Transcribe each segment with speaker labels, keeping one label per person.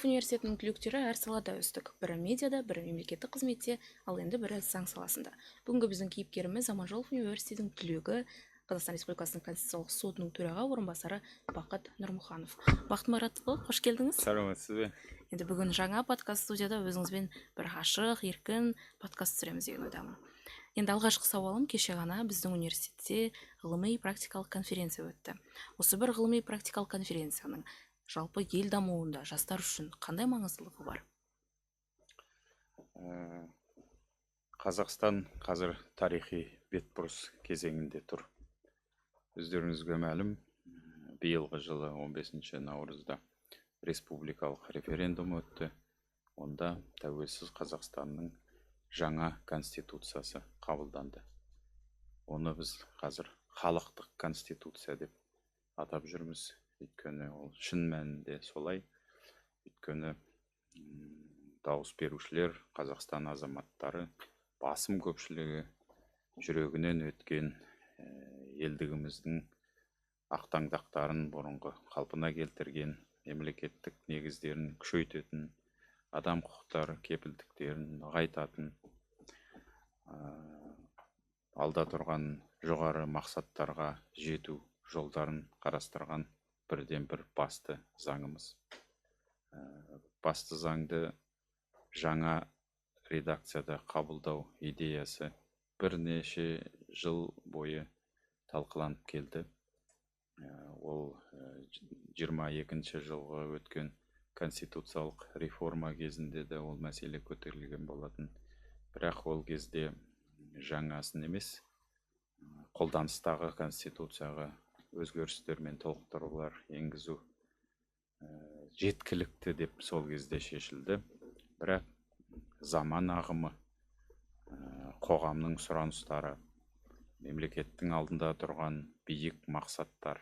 Speaker 1: Аманжолов университетінің түлектері әр салада үздік. Бірі медиада, бірі мемлекеттік қызметте, ал енді бірі заң саласында. Бүгінгі біздің кейіпкеріміз Аманжолов университетінің түлегі, Қазақстан Республикасының Конституциялық сотының төраға орынбасары Бақыт Нұрмұханов. Бақыт Маратұлы, қош келдіңіз.
Speaker 2: Саламатсыз ба?
Speaker 1: Енді бүгін жаңа подкаст студияда өзіңізбен бір ашық, еркін подкаст түсіреміз деген ойдамын. Енді алғашқы сауалым: кеше ғана біздің университетте ғылыми практикалық конференция өтті. Осы бір ғылыми практикалық конференцияның жалпы ел дамуында жастар үшін қандай маңыздылығы бар?
Speaker 2: Қазақстан қазір тарихи бетбұрыс кезеңінде тұр. Өздеріңізге мәлім, биылғы жылы 15 наурызда республикалық референдум өтті. Онда тәуелсіз Қазақстанның жаңа конституциясы қабылданды. Оны біз қазір халықтық конституция деп атап жүрміз, өйткені ол шын мәнінде солай. Өйткені дауыс берушілер, Қазақстан азаматтары басым көпшілігі жүрегінен өткен, елдігіміздің ақтаңдақтарын бұрынғы қалпына келтірген, мемлекеттік негіздерін күшейтетін, адам құқықтары кепілдіктерін нығайтатын, алда тұрған жоғары мақсаттарға жету жолдарын қарастырған бірден бір басты заңымыз. Басты заңды жаңа редакцияда қабылдау идеясы бірнеше жыл бойы талқыланып келді. Ол 22 жылғы өткен конституциялық реформа кезінде де ол мәселе көтерілген болатын. Бірақ ол кезде жаңасын емес, қолданыстағы конституцияға өзгерістер мен толықтырулар енгізу жеткілікті деп сол кезде шешілді. Бірақ заман ағымы, қоғамның сұраныстары, мемлекеттің алдында тұрған биік мақсаттар,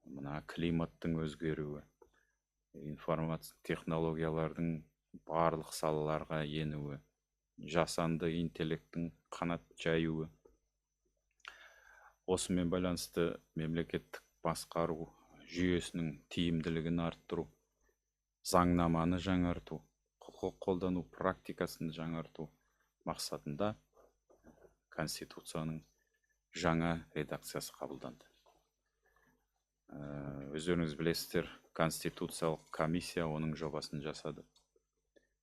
Speaker 2: мына климаттың өзгеруі, информация технологиялардың барлық салаларға енуі, жасанды интеллекттің қанат жаюы, осымен байланысты мемлекеттік басқару жүйесінің тиімділігін арттыру, заңнаманы жаңарту, құқық қолдану практикасын жаңарту мақсатында конституцияның жаңа редакциясы қабылданды. Өздеріңіз білесіздер, конституциялық комиссия оның жобасын жасады.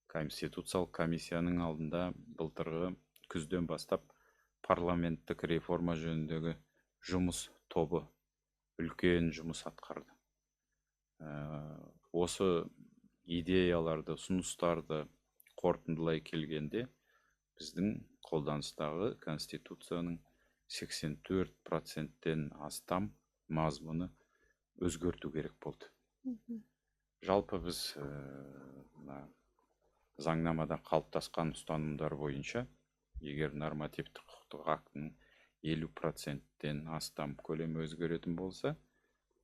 Speaker 2: Конституциялық комиссияның алдында былтырғы күзден бастап парламенттік реформа жөніндегі жұмыс тобы үлкен жұмыс атқарды. Осы идеяларды, ұсыныстарды қорытындылай келгенде, біздің қолданыстағы конституцияның 84%-тен астам мазмұны өзгерту керек болды. Жалпы біз мына заңнамада қалыптасқан ұстанымдар бойынша, егер нормативтік құқықтық актінің 50%-тен астам көлемі өзгеретін болса,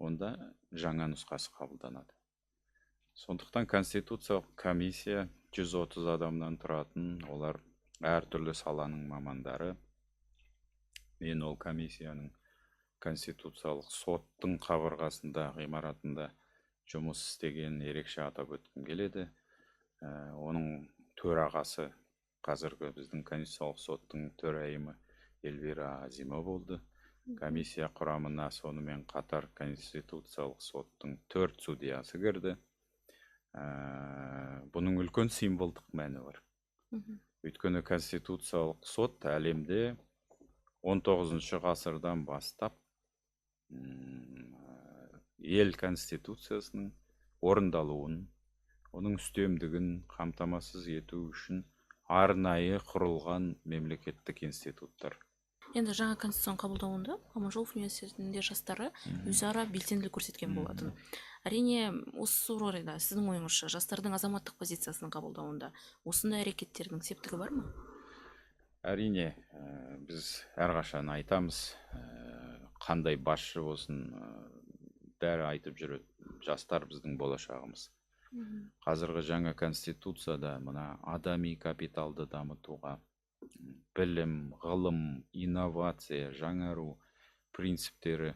Speaker 2: онда жаңа нұсқасы қабылданады. Сондықтан конституциялық комиссия 130 адамнан тұратын, олар әртүрлі саланың мамандары. Мен ол комиссияның конституциялық соттың қабырғасында, ғимаратында жұмыс істегенін ерекше атап өткім келеді. Оның төрағасы қазіргі біздің конституциялық соттың төрайымы Эльвира Азима болды. Комиссия құрамына сонымен қатар конституциялық соттың 4 судьясы кірді. Бұның үлкен символдық мәні бар. Өйткені конституциялық сот әлемде 19 ғасырдан бастап ел конституциясының орындалуын, оның үстемдігін қамтамасыз ету үшін арнайы құрылған мемлекеттік институттар.
Speaker 1: Енді жаңа конституцияның қабылдауында Аманжолов университетінде жастары өзара белсенділік көрсеткен болатын. Әрине, осы орайда сіздің ойыңызша, жастардың азаматтық позициясының қабылдауында осындай әрекеттердің септігі бар ма?
Speaker 2: Әрине, біз әрқашан айтамыз, қандай басшы болсын, бәрі айтып жүреді, жастар біздің болашағымыз. Қазіргі жаңа конституцияда мына адами капиталды дамытуға, білім, ғылым, инновация, жаңару принциптері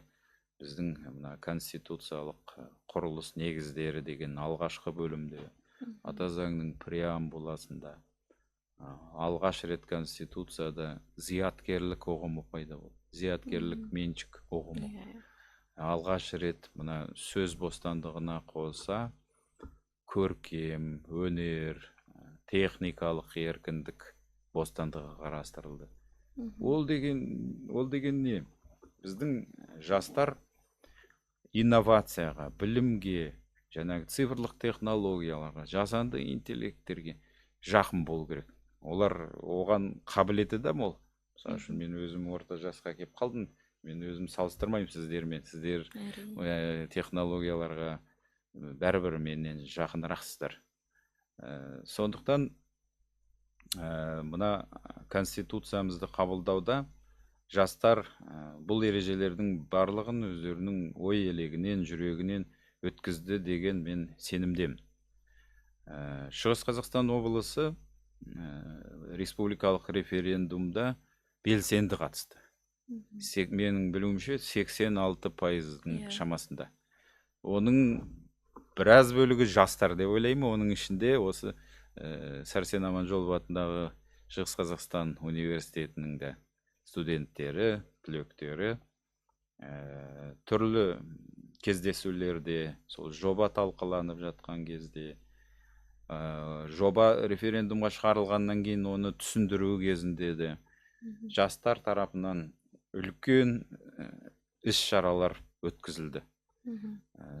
Speaker 2: Біздің мына конституциялық құрылыс негіздері деген алғашқы бөлімде, ата заңның преамбуласында алғаш рет конституцияда зияткерлік ұғымы пайда болды. Зияткерлік меншік ұғымы. Алғаш рет мына сөз бостандығына қоса көркем, өнер, техникалық еркіндік бостандығы қарастырылды. Ол деген не? Біздің жастар инновацияға, білімге, жаңағы цифрлық технологияларға, жасанды интеллекттерге жақын болу керек. Олар оған қабілеті де мол. Мысалы үшін, мен өзім орта жасқа келіп қалдым, мен өзім салыстырмаймын сіздермен. Сіздер технологияларға бәрібір менен жақынырақсыздар. Сондықтан мына конституциямызды қабылдауда жастар бұл ережелердің барлығын өздерінің ой елегінен, жүрегінен өткізді деген мен сенімдемін. Шығыс Қазақстан облысы республикалық референдумда белсенді қатысты. Менің білуімше, 86%-дың шамасында. Оның біраз бөлігі жастар деп ойлаймын. Оның ішінде осы Сәрсен Аманжолов атындағы Шығыс Қазақстан университетінің де студенттері, түлектері түрлі кездесулерде, сол жоба талқыланып жатқан кезде, жоба референдумға шығарылғаннан кейін оны түсіндіру кезінде де жастар тарапынан үлкен іс-шаралар өткізілді.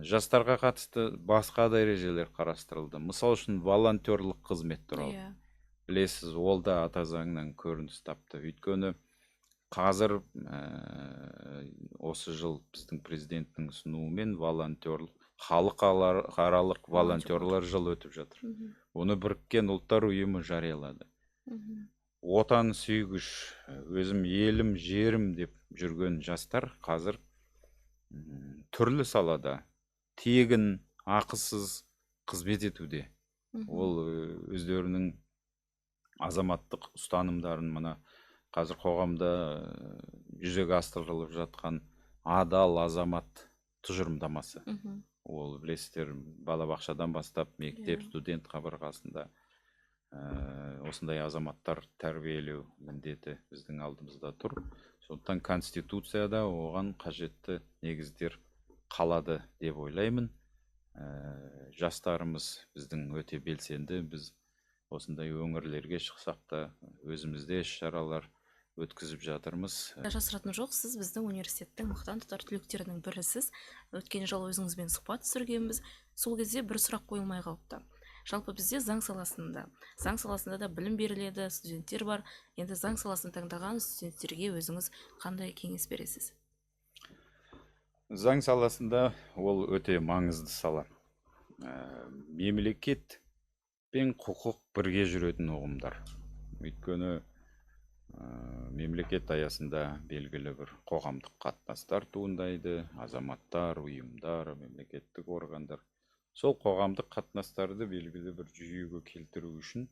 Speaker 2: Жастарға қатысты басқа да ережелер қарастырылды. Мысал үшін, волонтерлық қызмет туралы. Білесіз, ол да ата заңнан көрініс тапты. Өйткені қазір осы жыл біздің президенттің ұсынуымен волонтерлық халықаралық волонтерлар жылы өтіп жатыр. Оны Біріккен Ұлттар Ұйымы жариялады. Отан сүйгіш, өзім елім, жерім деп жүрген жастар қазір түрлі салада тегін, ақысыз қызмет етуде. Ол өздерінің азаматтық ұстанымдарын мына қазір қоғамда жүзеге асырылып жатқан адал азамат тұжырымдамасы. Ол білесіздер, балабақшадан бастап мектеп, студент қабырғасында осындай азаматтар тәрбиелеу міндеті біздің алдымызда тұр. Сондықтан конституцияда оған қажетті негіздер қалады деп ойлаймын. Жастарымыз біздің өте белсенді. Біз осындай өңірлерге шықсақ та, өзімізде іс-шаралар өткізіп жатырмыз.
Speaker 1: Жасыратыны жоқ, сіз біздің университеттің мақтан тұтар түлектерінің бірісіз. Өткен жылы өзіңізбен сұхбат түсіргенбіз. Сол кезде бір сұрақ қойылмай қалыпты. Жалпы бізде заң саласында да білім беріледі, студенттер бар. Енді заң саласын таңдаған студенттерге өзіңіз қандай кеңес бересіз?
Speaker 2: Заң саласында ол өте маңызды сала. Мемлекет пен құқық бірге жүретін ұғымдар. Өйткені мемлекет аясында белгілі бір қоғамдық қатынастар туындайды, азаматтар, ұйымдар, мемлекеттік органдар. Сол қоғамдық қатынастарды белгілі бір жүйеге келтіру үшін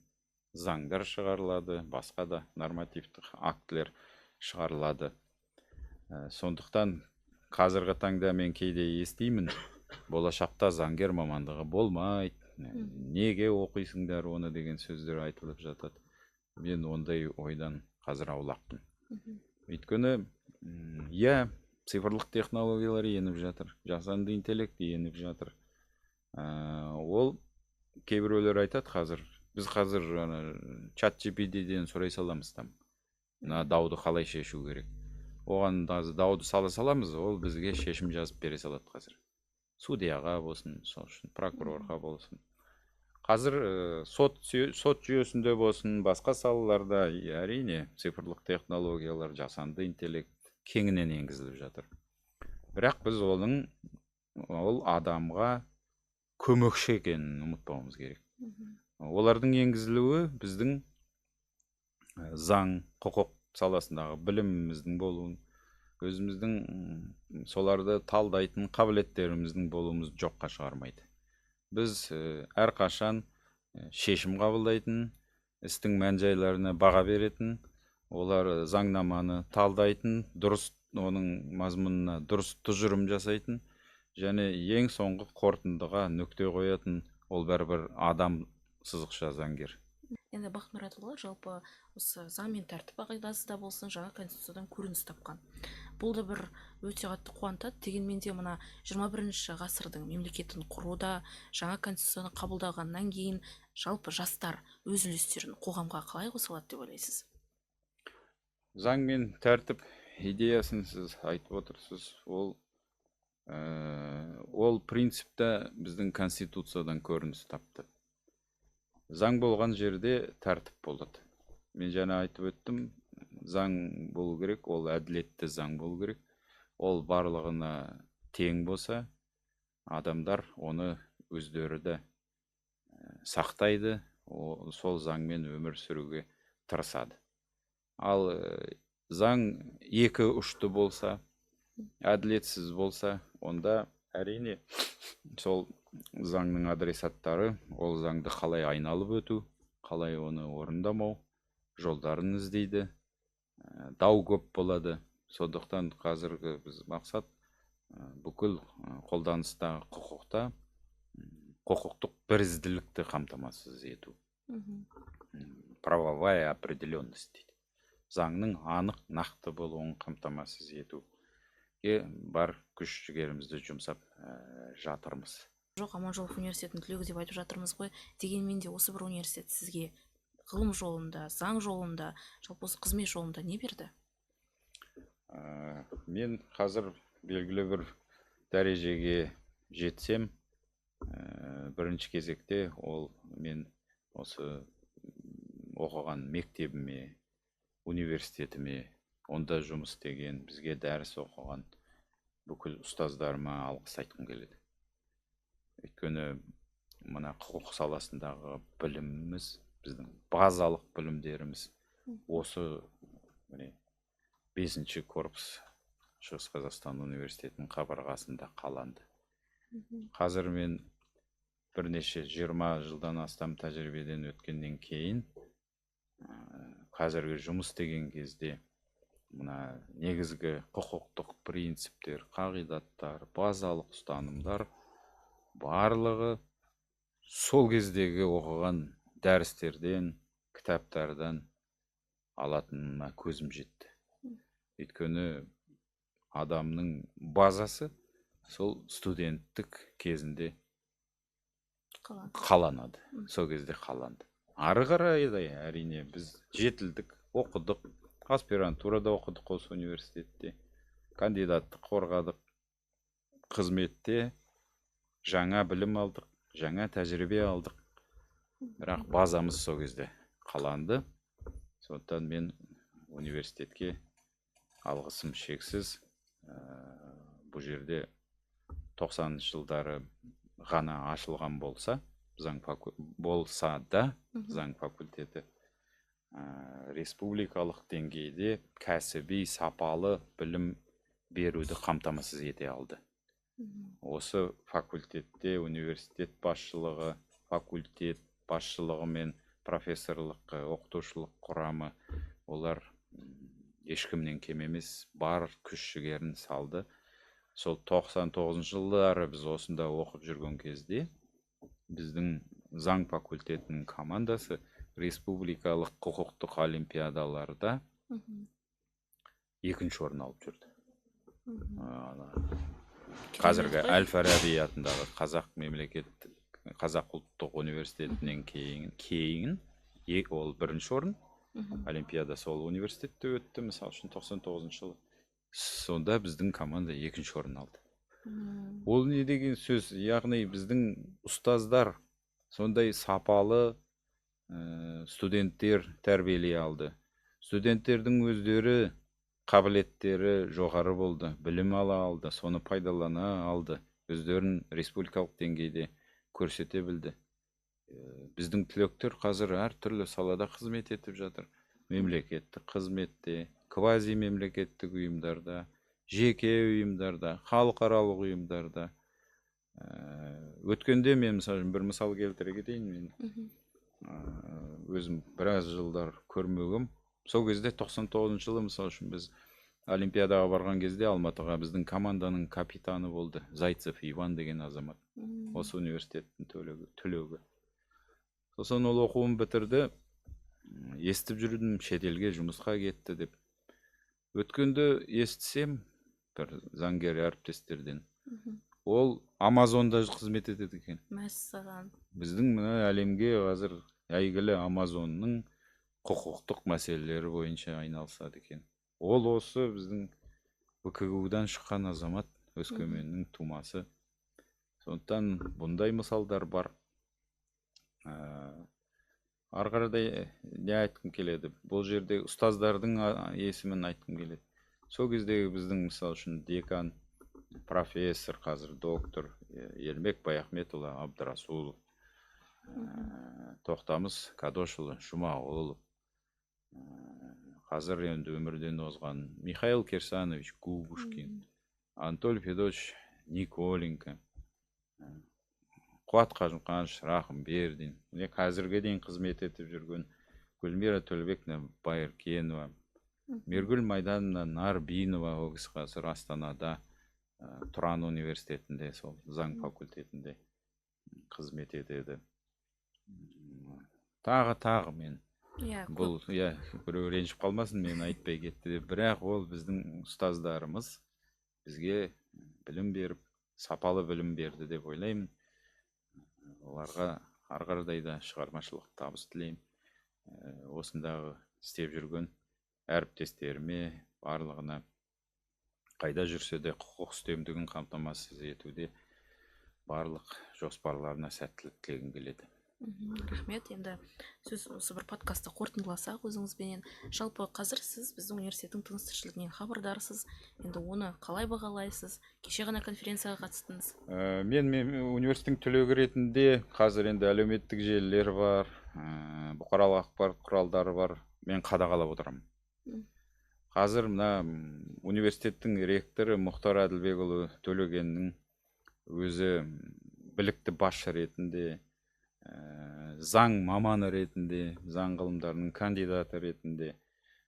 Speaker 2: заңдар шығарылады, басқа да нормативтік актілер шығарылады. Сондықтан қазіргі таңда мен кейде естимін, болашақта заңгер мамандығы болмайды, неге оқисыңдар оны деген сөздер айтылып жатады. Мен ондай ойдан қазір аулақпын. Өйткені иә, цифрлық технологиялар еніп жатыр, жасанды интеллект еніп жатыр. Ол кейбіреулер айтады, қазір біз қазір ана чат GPT-ден сұрай саламыз, там мына дауды қалай шешу керек, оған дауды сала саламыз, ол бізге шешім жазып бере салады. Қазір судьяға болсын, сол үшін прокурорға болсын, қазір сот жүйесінде болсын, басқа салаларда, әрине, цифрлық технологиялар, жасанды интеллект кеңінен енгізіліп жатыр. Бірақ біз оның ол адамға көмекші екенін ұмытпауымыз керек. Олардың енгізілуі біздің заң, құқық саласындағы біліміміздің болуын, өзіміздің соларды талдайтын қабілеттеріміздің болуымызды жоққа шығармайды. Біз әрқашан шешім қабылдайтын, істің мән жайларына баға беретін, олар заңнаманы талдайтын, дұрыс оның мазмұнына дұрыс тұжырым жасайтын және ең соңғы қорытындыға нүкте қоятын ол бәрібір адам, сызықша заңгер.
Speaker 1: Енді, Бақыт Мұратұлы, жалпы осы заң мен тәртіп қағидасы да болсын, жаңа конституциядан көрініс тапқан. Бұл да бір өте қатты қуантады. Дегенмен де мына 21 ғасырдың мемлекетін құруда жаңа конституцияны қабылдағаннан кейін жалпы жастар өз үлестерін қоғамға қалай қоса алады деп ойлайсыз?
Speaker 2: Заң мен тәртіп идеясын сіз айтып отырсыз. Ол принципті біздің конституциядан көрініс тапты. Заң болған жерде тәртіп болады. Мен жаңа айтып өттім, заң болу керек, ол әділетті заң болу керек. Ол барлығына тең болса, адамдар оны өздері де сақтайды, сол заңмен өмір сүруге тырысады. Ал заң екі ұшты болса, әділетсіз болса, онда әрине сол заңның адресаттары ол заңды қалай айналып өту, қалай оны орындамау жолдарын іздейді, дау көп болады. Сондықтан қазіргі біз мақсат бүкіл қолданыстағы құқықта құқықтық бірізділікті қамтамасыз ету. Правовая определенность дейді. Заңның анық, нақты болуын қамтамасыз етуге бар күш жігерімізді жұмсап жатырмыз.
Speaker 1: Жоқ, Аманжолов университетінің түлегі деп айтып жатырмыз ғой. Дегенмен де осы бір университет сізге ғылым жолында, заң жолында, жалпы осы қызмет жолында не берді?
Speaker 2: Мен қазір белгілі бір дәрежеге жетсем, бірінші кезекте ол мен осы оқыған мектебіме, университетіме, онда жұмыс істеген, бізге дәріс оқыған бүкіл ұстаздарыма алғыс айтқым келеді. Өйткені мына құқық саласындағы біліміміз, біздің базалық білімдеріміз осы міне 5-ші корпус Шығыс Қазақстан университетінің қабырғасында қаланды. Қазір мен бірнеше 20 жылдан астам тәжірибеден өткеннен кейін, қазіргі жұмыс істеген кезде мына негізгі құқықтық принциптер, қағидаттар, базалық ұстанымдар барлығы сол кездегі оқыған дәрістерден, кітаптардан алатыныма көзім жетті. Өйткені адамның базасы сол студенттік кезінде қаланады. Сол кезде қаланды. Ары қарай да әрине біз жетілдік, оқыдық, аспирантурада оқыдық осы университетте, кандидаттық қорғадық, қызметте жаңа білім алдық, жаңа тәжірибе алдық. Бірақ базамыз сол кезде қаланды. Сондықтан мен университетке алғысым шексіз. Бұл жерде 90-шы жылдары ғана ашылған болса, заң болса да, заң факультеті республикалық деңгейде кәсіби сапалы білім беруді қамтамасыз ете алды. Осы факультетте университет басшылығы, факультет басшылығы мен профессорлық, оқытушылық құрамы, олар ешкімнен кем емес, бар күш жігерін салды. Сол 99 жылдары біз осында оқып жүрген кезде біздің заң факультетінің командасы республикалық құқықтық олимпиадаларда екінші орын алып жүрді. Қазіргі Әл-Фараби атындағы Қазақ мемлекеттік, Қазақ ұлттық университетінен кейін ол бірінші орын. Олимпиада сол университетте өтті, мысалы үшін 99 жылы. Сонда біздің команда екінші орын алды. Ол не деген сөз? Яғни біздің ұстаздар сондай сапалы студенттер тәрбиелей алды. Студенттердің өздері қабілеттері жоғары болды, білім ала алды, соны пайдалана алды, өздерін республикалық деңгейде көрсете білді. Біздің түлектер қазір әртүрлі салада қызмет етіп жатыр. Мемлекеттік қызметте, квази мемлекеттік ұйымдарда, жеке ұйымдарда, халықаралық ұйымдарда. Өткенде мен мысалы бір мысал келтіре кетейін, мен өзім біраз жылдар көрмегем. Сол кезде 99 жылы мысалы үшін біз Олимпиадаға барған кезде Алматыға біздің команданың капитаны болды Зайцев Иван деген азамат. Осы университеттің түлегі. Сосын ол оқуын бітірді, естіп жүрдім, шетелге жұмысқа кетті деп. Өткенде естісем бір заңгер әріптестерден, ол Амазонда қызмет етеді екен.
Speaker 1: Мәссаған.
Speaker 2: Біздің мына әлемге қазір әйгілі Амазонның құқықтық мәселелері бойынша айналысады екен. Ол осы біздің ВКГУ-дан шыққан азамат, Өскеменнің тумасы. Сондықтан бұндай мысалдар бар. Ары қарай не айтқым келеді? Бұл жерде ұстаздардың есімін айтқым келеді. Сол кездегі біздің, мысал үшін, декан, профессор, қазір доктор Ермек Баяхметұлы Абдрасулов, Тоқтамыс Кадошұлы Жұмағұлов, қазір енді өмірден озған Михаил Кирсанович Губушкин, Анатолий Федорович Николенко, Қуат Қажымқанович Рахымбердин, міне қазірге дейін қызмет етіп жүрген Гүлмира Төлебековна Байыркенова, Мергүл Майдановна Нарбинова, ол кісі қазір Астанада, Тұран университетінде, сол заң факультетінде қызмет етеді. Тағы мен бұл, иә, біреу ренжіп қалмасын, мен айтпай кетті деп, бірақ ол біздің ұстаздарымыз бізге білім беріп, сапалы білім берді деп ойлаймын. Оларға ары қарай да шығармашылық табыс тілеймін. Осындағы істеп жүрген әріптестеріме, барлығына, қайда жүрсе де құқық үстемдігін қамтамасыз етуде барлық жоспарларына сәттілік тілегім келеді.
Speaker 1: Рахмет. Енді сөз осы бір подкастты қорытындыласақ өзіңізбенен. Жалпы қазір сіз біздің университеттің тыныс тіршілігінен хабардарсыз. Енді оны қалай бағалайсыз? Кеше ғана конференцияға қатыстыңыз.
Speaker 2: Мен университеттің түлегі ретінде қазір енді әлеуметтік желілер бар, бұқаралық ақпарат құралдары бар. Мен қадағалап отырамын. Қазір мына университеттің ректоры Мұхтар Әділбекұлы Төлегеннің өзі білікті басшы ретінде, заң маманы ретінде, заң ғылымдарының кандидаты ретінде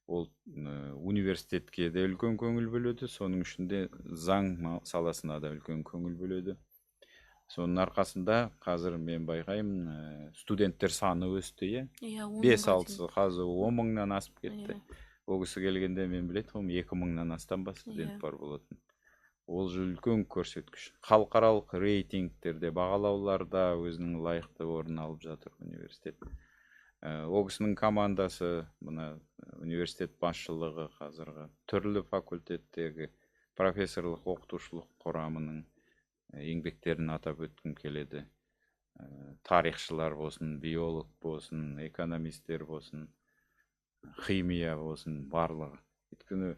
Speaker 2: ол университетке де үлкен көңіл бөледі, соның ішінде заң саласына да үлкен көңіл бөледі. Соның арқасында қазір мен байқаймын, студенттер саны өсті, иә?
Speaker 1: Иә, он
Speaker 2: Бес
Speaker 1: мыңға
Speaker 2: алтысы қазір он мыңнан асып кетті. Ол кісі келгенде мен білетінмін, екі мыңнан астам ба студент бар болатын. Ол же үлкен көрсеткіш. Халықаралық рейтингтерде, бағалауларда өзінің лайықты орнын алып жатыр университет. Ол кісінің командасы, мына университет басшылығы қазіргі түрлі факультеттегі профессорлық, оқытушылық құрамының еңбектерін атап өткім келеді. Тарихшылар болсын, биолог болсын, экономистер болсын, химия болсын, барлығы. Өйткені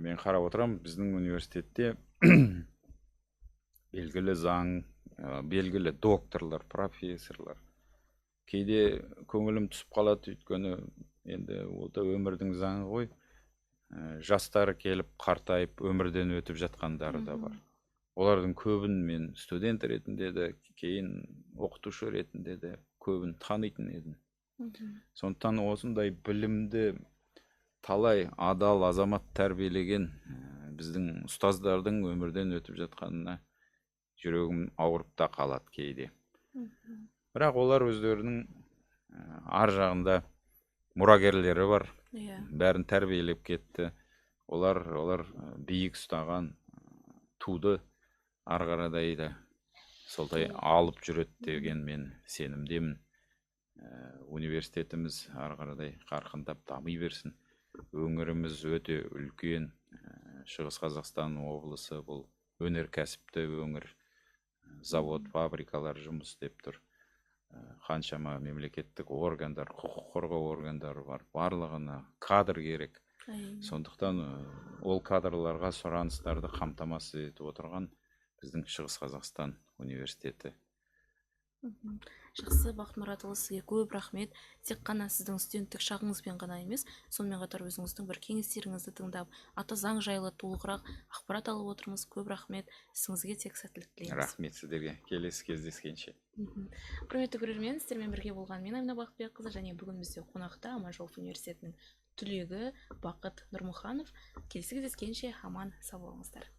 Speaker 2: мен қарап отырамын, біздің университетте белгілі заң, белгілі докторлар, профессорлар. Кейде көңілім түсіп қалады, өйткені енді ол да өмірдің заңы ғой. Жастары келіп, қартайып, өмірден өтіп жатқандары да бар. Олардың көбін мен студент ретінде де, кейін оқытушы ретінде де көбін танитын едім. Сондықтан осындай білімді талай адал азамат тәрбиелеген, біздің ұстаздардың өмірден өтіп жатқанына жүрегім ауырып та қалады кейде. Бірақ олар өздерінің ар жағында мұрагерлері бар. Бәрін тәрбиелеп кетті. Олар биік ұстаған туды ары қарай да солай алып жүреді деген мен сенімдемін. Университетіміз ары қарай қарқындап дами берсін. Өңіріміз өте үлкен. Шығыс Қазақстан облысы бұл өнеркәсіпті өңір. Завод, фабрикалар жұмыс істеп тұр. Қаншама мемлекеттік органдар, құқық қорғау органдары бар. Барлығына кадр керек. Сондықтан ол кадрларға сұраныстарды қамтамасыз етіп отырған біздің Шығыс Қазақстан университеті.
Speaker 1: Жақсы, Бақыт Мұратұлы, сізге көп рахмет. Тек қана сіздің студенттік шағыңызбен ғана емес, сонымен қатар өзіңіздің бір кеңестеріңізді тыңдап, ата заң жайлы толығырақ ақпарат алып отырмыз. Көп рахмет, ісіңізге тек сәттілік тілейміз.
Speaker 2: Рахмет сіздерге, келесі кездескенше.
Speaker 1: Құрметті көрермен, сіздермен бірге болған мен, Амина Бақытбекқызы, және бүгін бізде қонақта Аманжолов университетінің түлегі Бақыт Нұрмұханов. Келесі кездескенше аман сау болыңыздар.